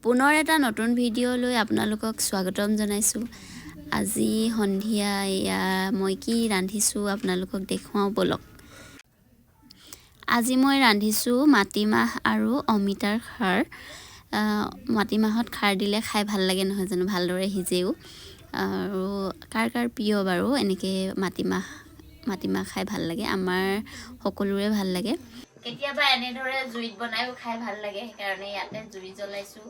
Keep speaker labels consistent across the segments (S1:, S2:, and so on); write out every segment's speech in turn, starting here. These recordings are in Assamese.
S1: পুনৰ এটা নতুন ভিডিঅ' লৈ আপোনালোকক স্বাগতম জনাইছোঁ। আজি সন্ধিয়া এয়া মই কি ৰান্ধিছোঁ আপোনালোকক দেখুৱাওঁ ব'লক। আজি মই ৰান্ধিছোঁ মাটিমাহ আৰু অমিতাৰ খাৰ। মাটিমাহত খাৰ দিলে খাই ভাল লাগে নহয় জানো, ভালদৰে সিজেও। আৰু কাৰ কাৰ প্ৰিয় বাৰু এনেকৈ মাটিমাহ খাই ভাল লাগে, আমাৰ সকলোৰে ভাল লাগে। কেতিয়াবা এনেদৰে জুইত বনাইও খাই ভাল লাগে, সেইকাৰণে ইয়াতে জুই জ্বলাইছোঁ।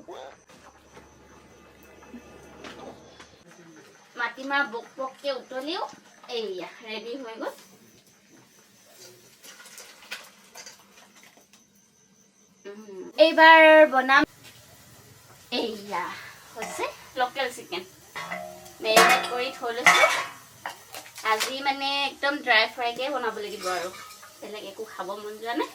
S1: মাটিমাহ বক বককৈ উতলিও এইয়া ৰেডি হৈ গ'ল। এইবাৰ বনাম এইয়া হৈছে লোকেল চিকেন, মেৰিনেট কৰি থৈ লৈছোঁ। আজি মানে একদম ড্ৰাই ফ্ৰাইকৈ বনাব লাগিব আৰু বেলেগ একো খাব মন যোৱা নাই।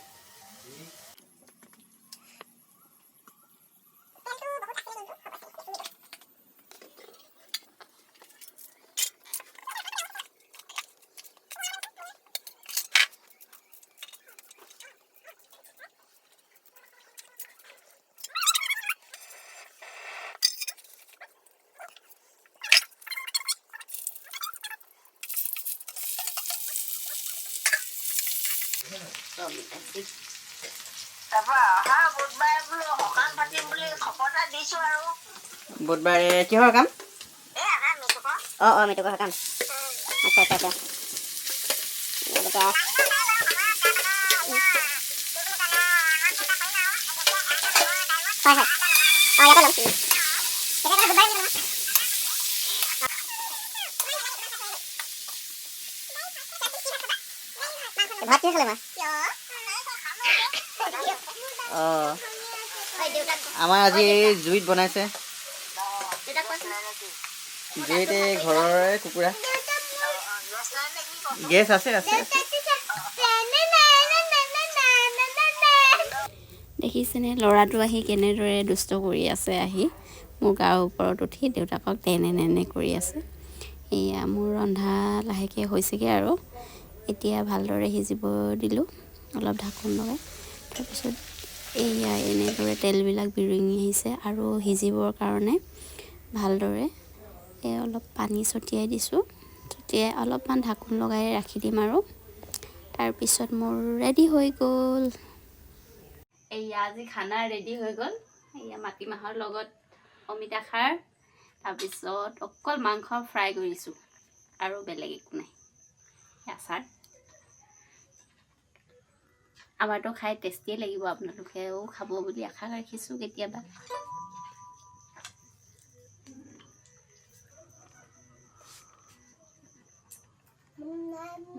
S2: বুধবাৰে কিহৰ কাম? অঁ অঁ, মেটুকৰ সকাম। আচ্ছা আচ্ছা আচ্ছা। হয় হয়, অঁ ইয়াতে ল'ম। ভাত কি খালে মা?
S3: অঁ, আমাৰ আজি জুইত বনাইছে, জুইত এই ঘৰৰে কুকুৰা। গেছ আছে আছে।
S1: দেখিছেনে ল'ৰাটো আহি কেনেদৰে দুষ্ট কৰি আছে, আহি মোৰ গাৰ ওপৰত উঠি দেউতাকক তেনে নেনে কৰি আছে। এয়া মোৰ ৰন্ধা লাহেকৈ হৈছেগৈ আৰু এতিয়া ভালদৰে সিজিব দিলোঁ অলপ ঢাকোন লগাই। তাৰপিছত এয়া এনেদৰে তেলবিলাক বিৰিঙি আহিছে আৰু সিজিবৰ কাৰণে ভালদৰে এই অলপ পানী ছটিয়াই দিছোঁ। ছটিয়াই অলপমান ঢাকোন লগাই ৰাখি দিম আৰু তাৰপিছত মোৰ ৰেডি হৈ গ'ল। এয়া আজি খানা ৰেডি হৈ গ'ল। এয়া মাটিমাহৰ লগত অমিতা খাৰ, তাৰপিছত অকল মাংস ফ্ৰাই কৰিছোঁ আৰু বেলেগ একো নাই। আচাৰ আমাৰতো খাই টেষ্টিয়ে লাগিব, আপোনালোকেও খাব বুলি আশা ৰাখিছোঁ কেতিয়াবা।